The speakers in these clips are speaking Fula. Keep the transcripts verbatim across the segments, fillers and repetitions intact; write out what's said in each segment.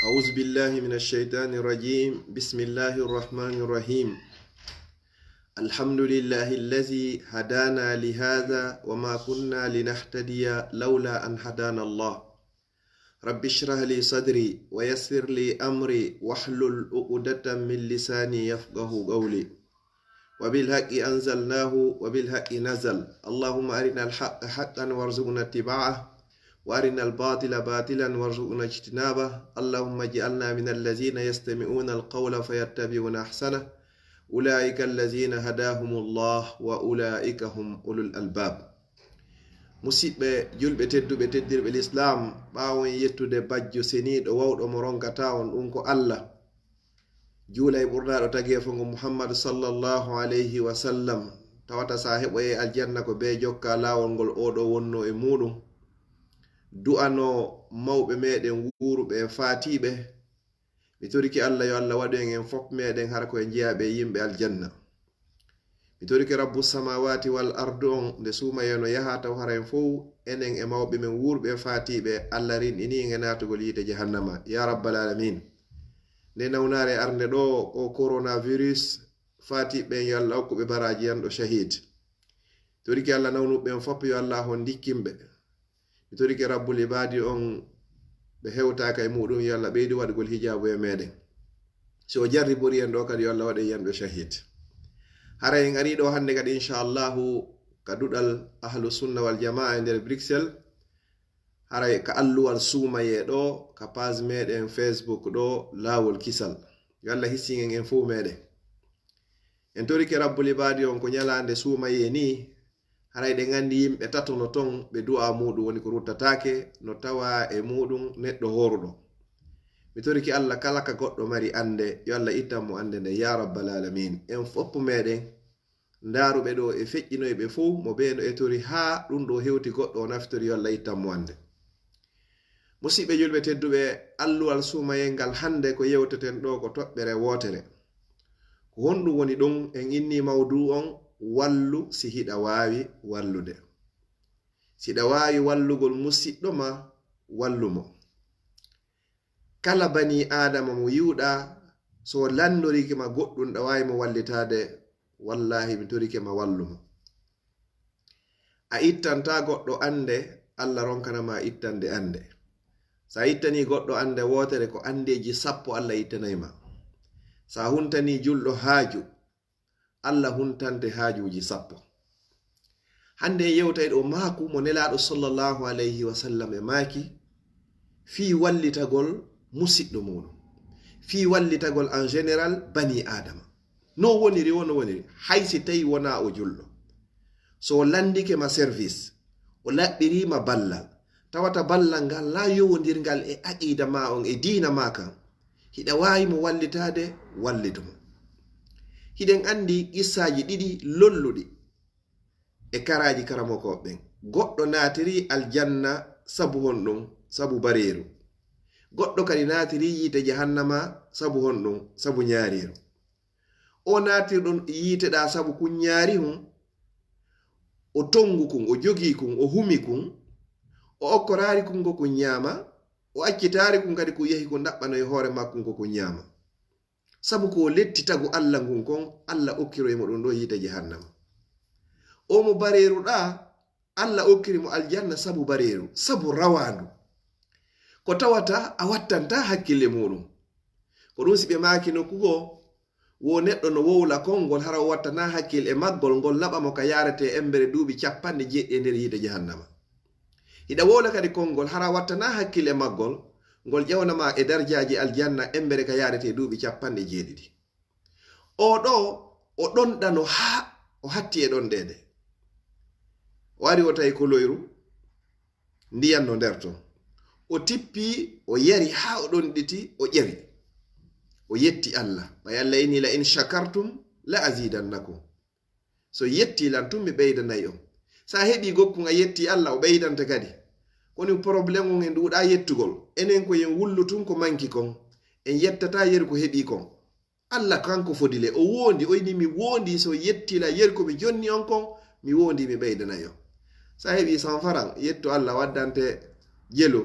أعوذ بالله من الشيطان الرجيم. بسم الله الرحمن الرحيم. الحمد لله الذي هدانا لهذا وما كنا لنهتدي لولا أن هدانا الله. رب اشرح لي صدري ويسر لي أمري واحلل عقدة من لساني يفقه قولي. وبالحق أنزلناه وبالحق نزل. اللهم أرنا الحق حقا وارزقنا اتباعه وأرنا الباطل باطلا وارزقنا اجتنابه. اللهم اجعلنا من الذين يستمعون القول فيتبعون أحسنه. أولئك الذين هداهم الله وأولئك هم أولو الألباب. Musidɓe julɓe tedduɓe, teddirɓe lislaam, ɓaawo en yettude bajjo seniiɗo wawɗo mo ronkata on, ɗum ko Allah, juula e ɓurnaaɗo tageefo ngo Muhammadu sallallahu alayhi wa sallam, tawata sa heɓoye aljanna ko bee jokka laawol ngol oɗo wonno e muɗum, du'ano mawɓe meɗen wuuruɓe e faatiiɓe. Mi torike Allah yo Allah waɗu en en fof meɗen hara ko en jeyaɓe e yimɓe aljanna. Mi torike Rabbu samawati wal ardu on, nde suumayeno yaha taw hara en fof, enen e mawɓe men wuurɓe e faatiiɓe, Allah rinɗini en e naatugol yiite jahannama. Ya Rabbal Alamin. Nde nawnaare arnde ɗo, o coronavirus, faatiiɓe ɓen yo Allah okku ɓe baraaji yanɗo shahid. Torike Allah nawnuɓe ɓen fof yo Allah hon ndikkinɓe. Mi torike Rabbul Ibaadi on ɓe hewtaaka e muɗum, yo Allah ɓeydu waɗugol hijaabu e meɗen. Si o jarribori en ɗo kadi, yo Allah waɗen yanɓe shahid. Hara en ari ɗo hannde kadi, inchallahu, ka duɗal Ahlu Sunna wal Jamaa e nder Bruxelles, haray ka alluwal suumayee ɗo, ka page meɗen Facebook ɗo, Laawol Kisal. Yo Allah hissin en en fof meɗen. En torike Rabbul Ibaadi on ko ñalaande suumayee ni, haray ɗen anndi yimɓe tato no ton, ɓe du'a muɗum woni ko ruttataake, no tawa e muɗum neɗɗo hooruɗo. Mi torike Allah kala ka goɗɗo mari annde, yo Allah ittan mo annde nden, ya Rabbal Alamin. En fof meɗen ndaaruɓe ɗo e feƴƴinoyɓe fof, mo bee no e tori haa ɗum ɗo hewti goɗɗo o naftori, yo Allah ittan mo annde. Musidɓe julɓe tedduɓe, alluwal suumayee ngal hannde ko yewteten ɗo ko toɓɓere wootere. Ko honɗum woni ɗum? En inni mawduu on, wallu si hiɗa waawi wallude. Si hiɗa waawi wallugol musiɗɗo ma, wallu mo. Kala banii Aadama mo yi'uɗaa, so lanndorike ma goɗɗum ɗa waawi mo wallitaade, wallaahi mi torike ma wallu mo. A ittanta goɗɗo annde, Allah ronkana ma ittande annde. Sa ittani goɗɗo annde wootere, ko anndeeji sappo Allah ittanay ma. Sa huntani julɗo haaju, Allah huntante haajuuji sappo. Hannde en yewtay ɗo maaku mo Nelaaɗo sallallahu alayhi wa sallam e maaki fii wallitagol musiɗɗo muɗum, fii wallitagol en général banii Aadama. No woniri, wono woniri, hay si tawi wonaa o julɗo. So o lanndike ma service, o laɓɓirii ma ballal, tawata ballal ngal laa yowondirngal e aqiida ma on, e diina ma kan, hiɗa waawi mo wallitaade, wallitu mo. Hiɗen anndi qissaaji ɗiɗi lolluɗi e karaaji karamokooɓe ɓen. Goɗɗo naatiri aljanna sabu honɗum? Sabu bareeru. Goɗɗo kadi naatiri yiite jahannama sabu honɗum? Sabu ñaareeru. O naatirɗo yiite ɗa sabu kun ñaari hun, o tongu kun, o jogii kun, o humi kun, o okkoraari kun ko kun ñaama, o accitaari kun kadi kun yahi kun ɗaɓɓanoyi hoore makkun ko kun ñaama. Sabu ko o letti tagu Allah ngun kon, Allah okkiroyi mo ɗum ɗo yiite jahannama. O mo bareeru ɗa, Allah okkiri mo aljanna sabu bareeru, sabu rawaandu. Ko tawata a wattanta hakkille muɗum. Ko ɗum si ɓe maaki nokku goo, wo neɗɗo no wowla konngol, hara o wattana hakkil e maggol, ngol naɓa mo ka yaarete embere duuɓi capanɗe jeeɗiɗi e nder yiite jahannama. Hiɗa wowla kadi konngol, hara wattana hakkil e maggol, ngol ƴewna ma e darjaaji aljanna embere ka yaarete duuɓi capanɗe jeeɗiɗi. O ɗo, o ɗonɗano haa o hatti e ɗonɗeede. O ari o tawi koloyru, ndiyan no nder ton. O tippi, o yari haa o ɗonɗiti, o ƴewi. O yetti Allah. Ɓay Allah inni, "La in shakartum la azidannakum." So yetti lan tun, mi ɓeydanay on. Sa heɓi gokkun a yetti Allah, o ɓeydante kadi. Koni problème on en ɗuuɗa yettugol. Enen ko yen wullu tun ko manki kon. En yettata yeru ko heɓi kon. Allah kanko fodi le, o wondi, o inni mi wondi, so yettila yeru ko mi jonni on kon, mi wondi mi ɓeydanay on. Sa heɓi cent francs, yetto Allah waddante jelo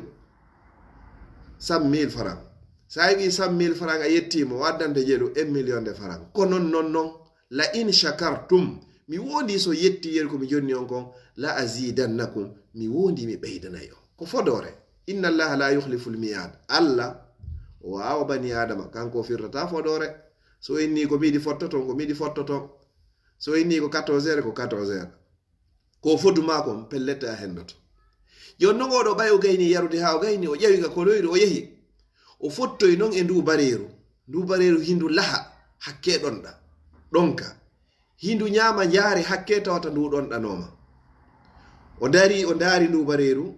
cent mille francs. Sa heɓi cent mille franc a yetti mo, o addante jeeɗu un million de franc. Ko non, non, non. La in shakartum. Mi wondi so yetti yeru ko mi jonni on kon. La azidannakum. Mi wondi mi ɓeydanay on. Ko fodore. Inna Allaha la yukhlifu l-mi'ad. Allah, o waawa bani Adama. Kanko o firtata fodore. So inni ko miɗi fottoton, ko miɗi fottoton. So inni ko quatorze heures, ko quatorze heures. Ko fodu maako on, pellet a hendoto. Jooni non oɗo ɓay o gayni yarude haa o gayni, o ƴawi ka koloyru, o yehi. O fottoyi non e ndu bareeru. Ndu bareeru hindu laha, hakke ɗonɗa, ɗonka. Hindu ñaama njaare, hakke tawata ndu ɗonɗanooma. O dari, o ndaari ndu bareeru.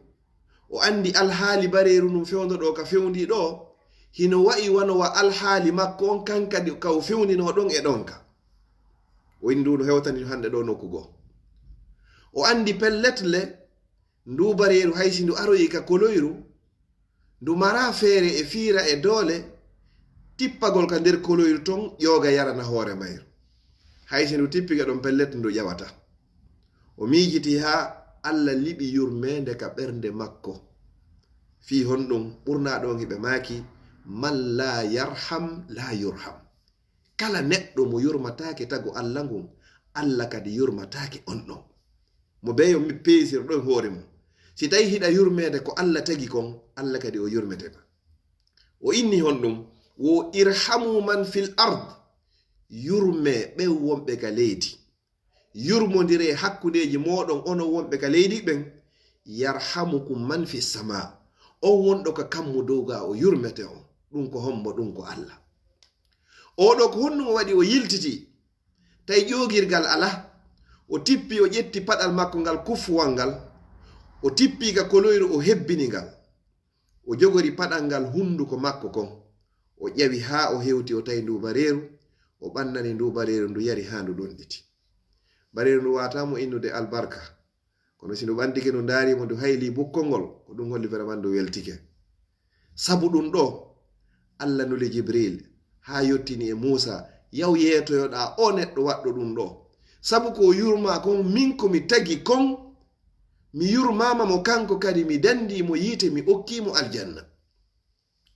O andi alhaali bareeru ndun fewndo ɗo ka fewndi ɗo. Hino wa'i wano wa alhaali makko on kan kadi ka o fewndino ɗon e ɗonka. O inni ndu no hewtani hande ɗo nokku goo. O andi pellet le, ndu bareeru hay si ndu aroyi ka koloyru, ndu mara feere e fiira e doole, tippagol ka nder koloyru ton, ƴooga yarana hoore mayru. Hay si ndu tippike ɗon pellet ndu ƴawata. O miijiti haa Allah liɓi yurmeende ka ɓernde makko. Fii honɗum ɓurnaa ɗon hiɓe maaki, "Man laa yarham laa yurham." Kala neɗɗo mo yurmataake tago Allah ngun, Allah kadi yurmataake on ɗon. Mo beyo mi peesir ɗon hoore mum. Si tawi hiɗa yurmeede ko Allah tagi kon, Allah kadi o yurmete ma. O inni honɗum, wo irhamu man fil ard, yurme ɓen wonɓe ka leydi. Yurmondire hakkundeeji mooɗon onon wonɓe ka leydi ɓen, yarhamukum man fis sama. On wonɗo ka kammu dow ga o yurmete on. Ɗum ko hombo? Ɗum ko Allah. Oɗo ko honɗum o waɗi o yiltiti? Tawi ƴoogirgal alaa. O tippi, o ƴetti paɗal makko ngal kuffuwal ngal. O tippi ka koloyru, o hebbini ngal. O jogori paɗal ngal hunduko makko kon. O ƴawi haa o hewti, o tawi ndu bareeru. O ɓannani ndu bareeru, ndu yari haa ndu ɗonɗiti. Bareeru ndu waata mo innude albarka. Kono si ndu ɓantike, ndu ndaari mo, ndu hayli bukkol ngol, ko ɗum holli vraiment ndu weltike. Sabu ɗum ɗo, Allah nuli Jibril haa yottini e Muusa, yaw yeetoyoɗaa o neɗɗo waɗɗo ɗum ɗo. Sabu ko o yurmaa kon, min ko mi tagi kon, mi yurmaama mo kanko kadi, mi dandi mo yiite, mi okki mo aljanna.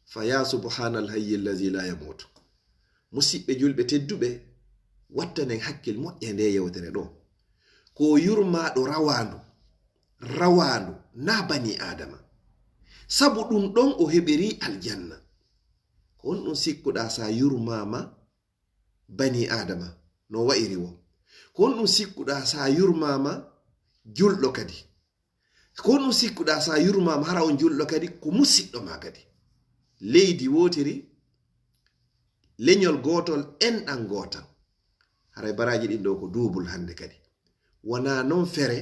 Fa yaa subhaanal hayyi allazi laa yamuutu. Musidɓe julɓe tedduɓe, wattanen hakkil moƴƴa e nde yewtere ɗo. Ko yurmaaɗo rawaandu, rawaandu, naa bani Aadama. Sabu ɗum ɗon o heɓiri aljanna. Ko honɗum sikkuɗaa sa yurmaama bani Aadama no wa'iri wo? Ko honɗum sikkuɗaa sa yurmaama julɗo kadi? Ko honɗum sikkuɗaa sa yurmaama hara on julɗo kadi ko musiɗɗo ma kadi? Leydi wootiri, leñol gootol, enɗan gootal. Haray baraaji ɗin ɗo ko duubul hannde kadi. Wonaa non fere,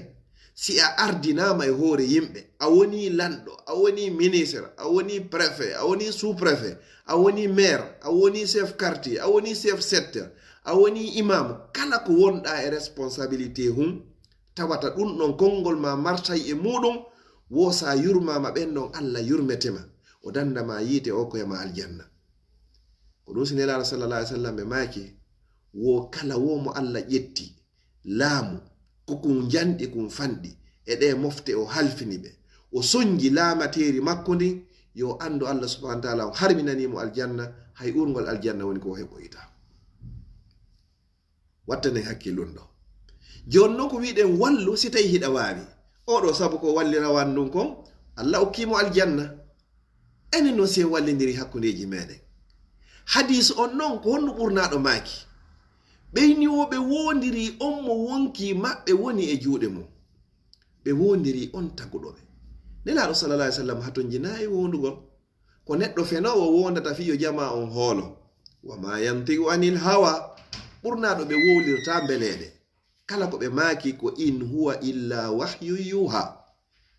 si a ardinaama e hoore yimɓe, a wonii lanɗo, a wonii ministre, a wonii préfet, a wonii sous-préfet, a wonii maire, a wonii chef quartier, a wonii chef secteur, a wonii imam, kala ko wonɗaa e responsabilité hun, tawata ɗum ɗon konngol ma martay e muuɗum, wo sa yurmaama ɓen ɗon, Allah yurmete ma, o danda ma yiite, o okkoya ma aljanna. Ko ɗum si Nelaaɗo sallallahu alaihi wasallam ɓe maaki, wo kala wo mo Allah ƴetti laamu, ko kun njanɗi kun fanɗi, e ɗe mofte o halfini ɓe, o sonji laamateeri makko ndin, yo anndu Allah subhanahu wa ta'ala on harminanii mo aljanna, hay urngol aljanna woni ko o heɓoyta. Wattanen hakkil ɗum ɗo. Jooni non ko wi'ɗen wallu si tawi hiɗa waawi. Oɗo sabu ko walli rawaandu ndun kon, Allah okkii mo aljanna. Enen non si en wallindiri hakkundeeji meɗen. Hadiis on non ko honno ɓurnaaɗo maaki? Ɓeyni wo ɓe woondiri on mo wonkii maɓɓe woni e juuɗe mum. Ɓe woondiri on taguɗo ɓe. Nelaaɗo sallallahu alaihi wasallam hatonjinaa e woondugol. Ko neɗɗo fenoowo woondata fii yo jamaa on hoolo. Wa ma yantiqu anil hawa. Ɓurnaaɗo ɓe wowlirta mbeleeɗe. Kala ko ɓe maaki ko in huwa illa wahyu yuha.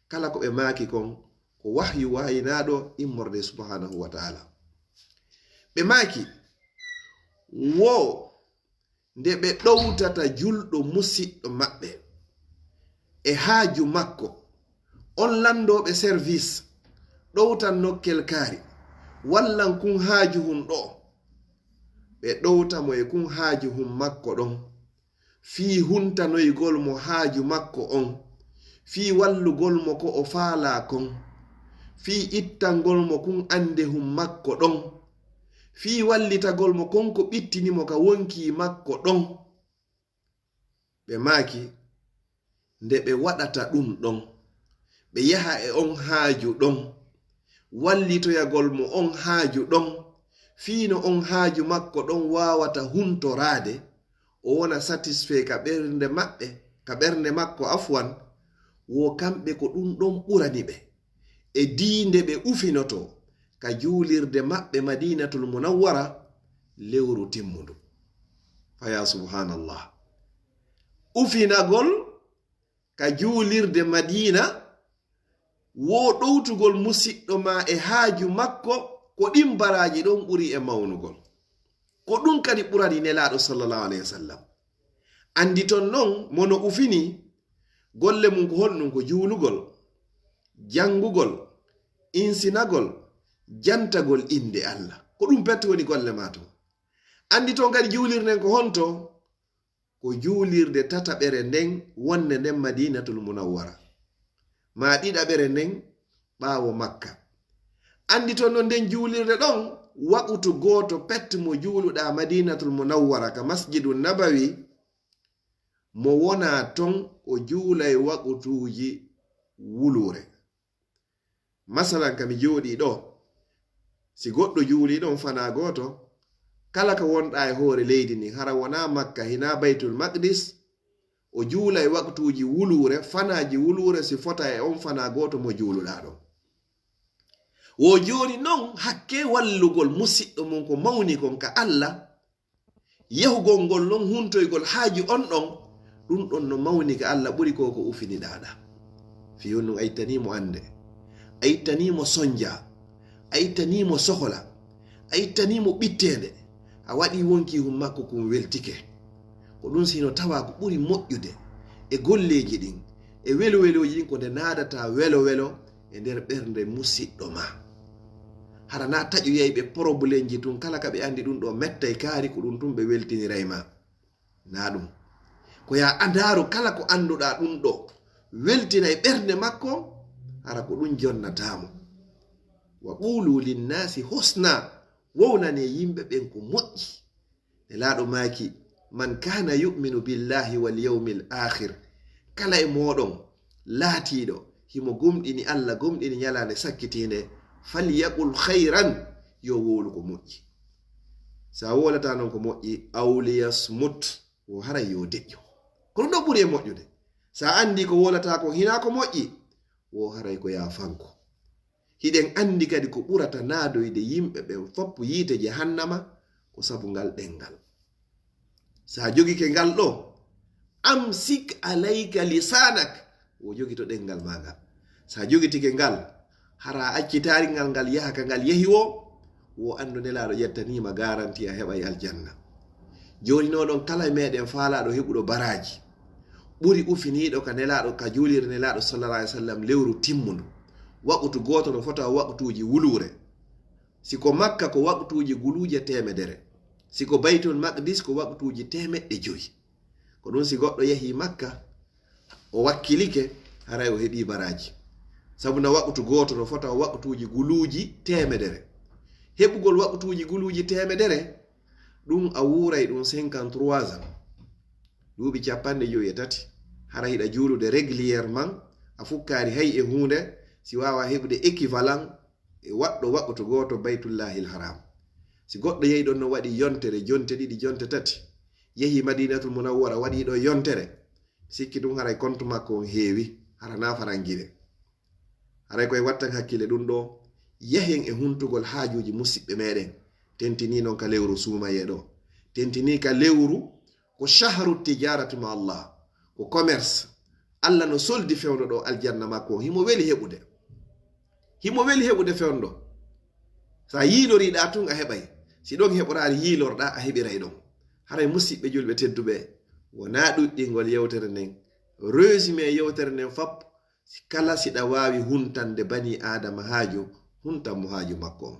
Kala ko ɓe maaki kon ko wahyu wahyinaaɗo immorde subhanahu wa ta'ala. Ɓe maaki wo nde ɓe ɗowtata julɗo musiɗɗo maɓɓe e haaju makko, on lanndooɓe service ɗowtan nokkel kaari, wallan kun haaju hun ɗo, ɓe ɗowta mo e kun haaju hun makko ɗon, fii huntanoygol mo haaju makko on, fii wallugol mo ko o faalaa kon, fii ittangol mo kun anndehun makko ɗon, fii wallitagol mo kon ko ɓittini mo ka wonkii makko ɗon. Ɓe maaki, nde ɓe waɗata ɗun ɗon, ɓe yaha e on haaju ɗon, wallitoyagol mo on haaju ɗon, fii no on haaju makko ɗon waawata huntoraade, o wona satisfait ka ɓernde maɓɓe, ka ɓernde makko, afwan, wo kamɓe ko ɗun ɗon ɓurani ɓe. E diinde ɓe ufinotoo ka juulirde maɓɓe Madinatul Munawwara lewru timmundu. Fa yaa subhaanallah. Ufinagol ka juulirde Madiina, wo ɗowtugol musiɗɗo maa e haaju makko, ko ɗin baraaji ɗon ɓuri e mawnugol. Ko ɗun kadi ɓurani Nelaaɗo sallallahu alayhi wa sallam. Anditon non mo no ufini, golle mun ko honɗun? Ko juulugol, janngugol, insinagol, jantagol innde Allah. Ko ɗun pet woni golle maa ton. Anditon kadi juulirden ko honto? Ko juulirde tataɓere nden wonnde nden Madinatul Munawwara, maa ɗiɗaɓere nden ɓaawo Makka. Anditon non nden juulirde ɗon, waqutu gooto pet mo juuluɗaa Madinatul Munawwara ka Masjidu Nabawi, mo wonaa ton o juulay waqutuuji wuluure. Masalan, ka mi jooɗii ɗoo, si goɗɗo juulii ɗon fanaa gooto, kala ka wonɗaa e hoore leydi ndin, hara wonaa Makka, hinaa Baytul Maqdis, o juulay waqtuuji wuluure, fanaaji wuluure, si fota e on fanaa gooto mo juuluɗaa ɗon. Wo jooni non, hakkee wallugol musiɗɗo mun ko mawni kon ka Allah, yahugol ngol non huntoygol haaju on ɗon, ɗun ɗon no mawni ka Allah ɓuri ko ko ufiniɗaa ɗaa. Fii honɗun? A ittanii mo annde, a ittanii mo sonja, a ittanii mo sohola, a ittanii mo ɓitteende, a waɗii wonkii hun makko kun weltike. Ko ɗun si hino tawaa ko ɓuri moƴƴude e golleeji ɗin, e welowelooji ɗin, ko nde naadataa welowelo e nder ɓernde musiɗɗo maa. Hara naa taƴoyayɓe porobulemji tun, kala ka ɓe anndi ɗun ɗoo mettay kaari, ko ɗun tun ɓe weltiniray maa. Naa ɗun. Ko yaa a ndaaru kala ko annduɗaa ɗun ɗoo weltinay ɓernde makko, hara ko ɗun jonnataa mo. Wa quulu linnaasi husna, wownanee yimɓe ɓen ko moƴƴi. Nelaaɗo maaki, "Man kaana yu'minu billahi wal yawmil aakhir." Kala e mooɗon laatiiɗo himo gomɗini Allah, gomɗini ɲalaande sakkitiinde, "falyaqul khayran," yo wowlu ko moƴƴi. Sa wowlataa non ko moƴƴi, "aw liyasmut," wo haray yo deƴƴu. Kono ɗoo ɓuri e moƴƴude. Sa anndi ko wowlataa kon hinaa ko moƴƴi, wo haray ko yaafanko. Hiɗen anndi kadi ko ɓurata naadoyde yimɓe ɓen foppu yiite jahannama ko sabu ngal ɗenngal. Sa jogike ngal ɗoo, "amsik alayka lisanak," wo jogito ɗenngal maa ngal. Sa jogitike ngal, hara a accitaari ngal, ngal yaha ka ngal yahi woo, wo anndu Nelaaɗo ƴettaniima garanti a heɓay aljanna. Jooni non ɗon, kala e meɗen faalaaɗo heɓuɗo baraaji ɓuri ufiniiɗo ka Nelaaɗo, ka juulirde Nelaaɗo sallallahu alaihi wasallam lewru timmundu, waqutu gooto no fota waqutuuji wuluure. Si ko Makka, ko waqutuuji guluuje teemedere. Si ko Baytul Maqdis, ko waqutuuji teemeɗɗe jowi. Ko ɗun, si goɗɗo yahii Makka, o wakkilike, haray o heɓii baraaji. Sabu na waqutu gooto no fota waqutuuji guluuji teemedere. Heɓugol waqutuuji guluuji teemedere, ɗun a wuuray ɗun cinquante-trois ans. Duuɓi cappanɗe jowi e tati. Hara hiɗa juulude régulièrement, a fukkaali hay e huunde, si waawaa heɓude équivalent e waɗɗo waqutu gooto Baytullahil Haram. Si goɗɗo yehi ɗon no waɗi yontere, jonte ɗiɗi, jonte tati, yehi Madinatul Munawwara, waɗi ɗon yontere, sikki ɗun haray kontu makko on heewi, hara na farangire. Haray koye wattan hakkille ɗun ɗoo, yahen e huntugol haajuuji musiɓɓe meɗen, tentinii non ka lewru suumayee ɗoo, tentinii ka lewru ko shahru tijarati ma Allah, ko commerce. Allah no soldi fewndo ɗoo aljanna makko on. Himo weli heɓude. Himo weli heɓude fewndo. Sa yiiloriɗaa tun a heɓay. Si ɗon heɓoraali yiilorɗaa a heɓiray ɗon. Haray musiɓɓe julɓe tedduɓe, wonaa ɗuɗɗingol yewtere nden. Résumé yewtere nden fop, si kala siɗa waawi huntande banii Aadama haaju, huntan mo haaju makko on.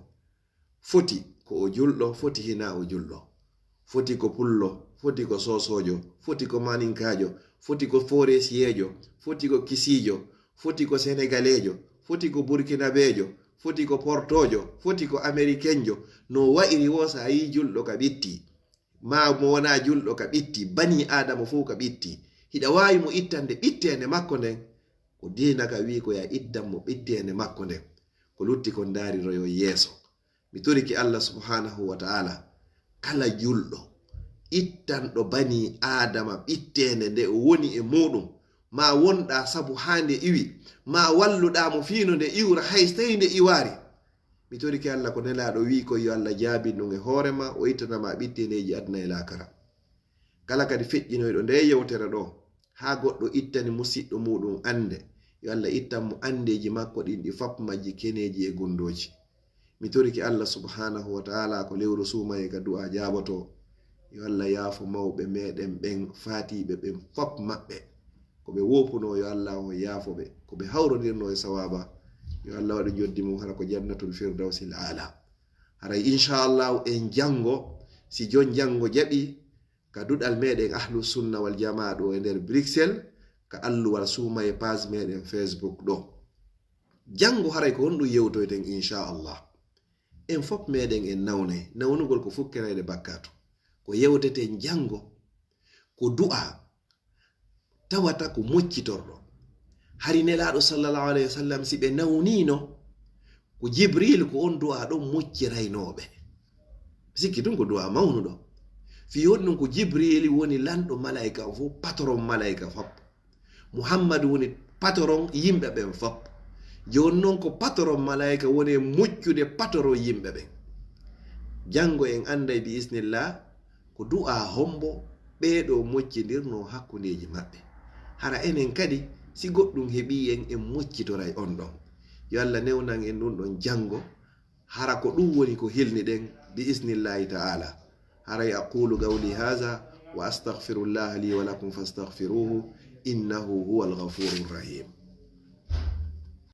Foti ko o julɗo, foti hinaa o julɗo. Foti ko pullo, foti ko soosoojo, foti ko maninkaajo, foti ko forestiyeejo, foti ko kisiijo, foti ko senegaleejo, foti ko burkinabeejo, foti ko portoojo, foti ko amerikenjo. No wa'iri wo, so a yii julɗo ka ɓitti, maa mo wonaa julɗo ka ɓitti, banii aadama fof ka ɓitti, hiɗa waawi mo ittande ɓitteende makko nden. Ko diina ka wii ko ya ittan mo ɓitteende makko nden. Ko lutti kon ndaariroyo yeeso. Mi torike Allah subhanahu wa ta'ala, kala julɗo ittanɗo banii aadama ɓitteende nde o woni e muuɗum, maa wonɗaa sabu haa nde iwi, maa walluɗaa mo fii no nde iwra, hay so tawii nde iwaari. Mi torike Allah, ko Nelaaɗo wii kon, yo Allah jaabin ɗum e hoore maa, o ittana ma ɓitteendeeji aduna e laakara. Kala kadi feƴƴinoyɗo nde yewtere ɗoo, haa goɗɗo ittani musiɗɗo muuɗum annde, yo Allah ittan mo anndeeji makko ɗin ɗi fop majji keneeji e gundooji. Mi torike Allah subhanahu wa ta'ala, ko lewru suumaye ka du'a jaaboto. Yo Allah yaafo mawɓe meɗen ɓen faatiiɓe ɓen fop maɓɓe. Ko ɓe woopunoo, yo Allah on yaafo ɓe. Ko ɓe hawrondirnoo e sawaaba, yo Allah waɗu joddi mum hara ko jannatul firdawsil aala. Haray inchallahu en janngo, si jon janngo jaɓi, ka duɗal meɗen Ahlu Sunna wal Jamaa ɗo e nder Bruxelles, ka alluwal suumaye page meɗen Facebook ɗo. Janngo haray ko honɗum yewtoyten inchallah. En fop meɗen en nawnay. Nawnugol ko fukkerayde bakkaatu. Ko yewteten janngo, ko du'a tawata ko moccitorɗo. Hari Nelaaɗo sallallahu alayhi wa sallam, si ɓe nawniino, ko Jibril, ko on du'a ɗon mocciraynooɓe. Sikki tun ko du'a mawnuɗo. Fii honɗum? Ko Jibril woni lanɗo malaa'ika on fof, patron malaa'ika fop. Muhammadu woni patron yimɓe ɓen fop. Jooni non ko patron malaa'ika woni e moccude patron yimɓe ɓen. Janngo en annday bi isnillah ko du'a hombo ɓee ɗoo moccindirnoo hakkundeeji maɓɓe. Hara enen kadi, si goɗɗum heɓii en, en moccitoray on ɗon. Yo Allah newnan en ɗum ɗon janngo. Hara ko ɗum woni ko hilniɗen bi isnillahi ta'ala. Haray aqulu qawli hadha wa astaghfirullaha li wa lakum fastaghfiruhu innahu huwal ghafurur rahim.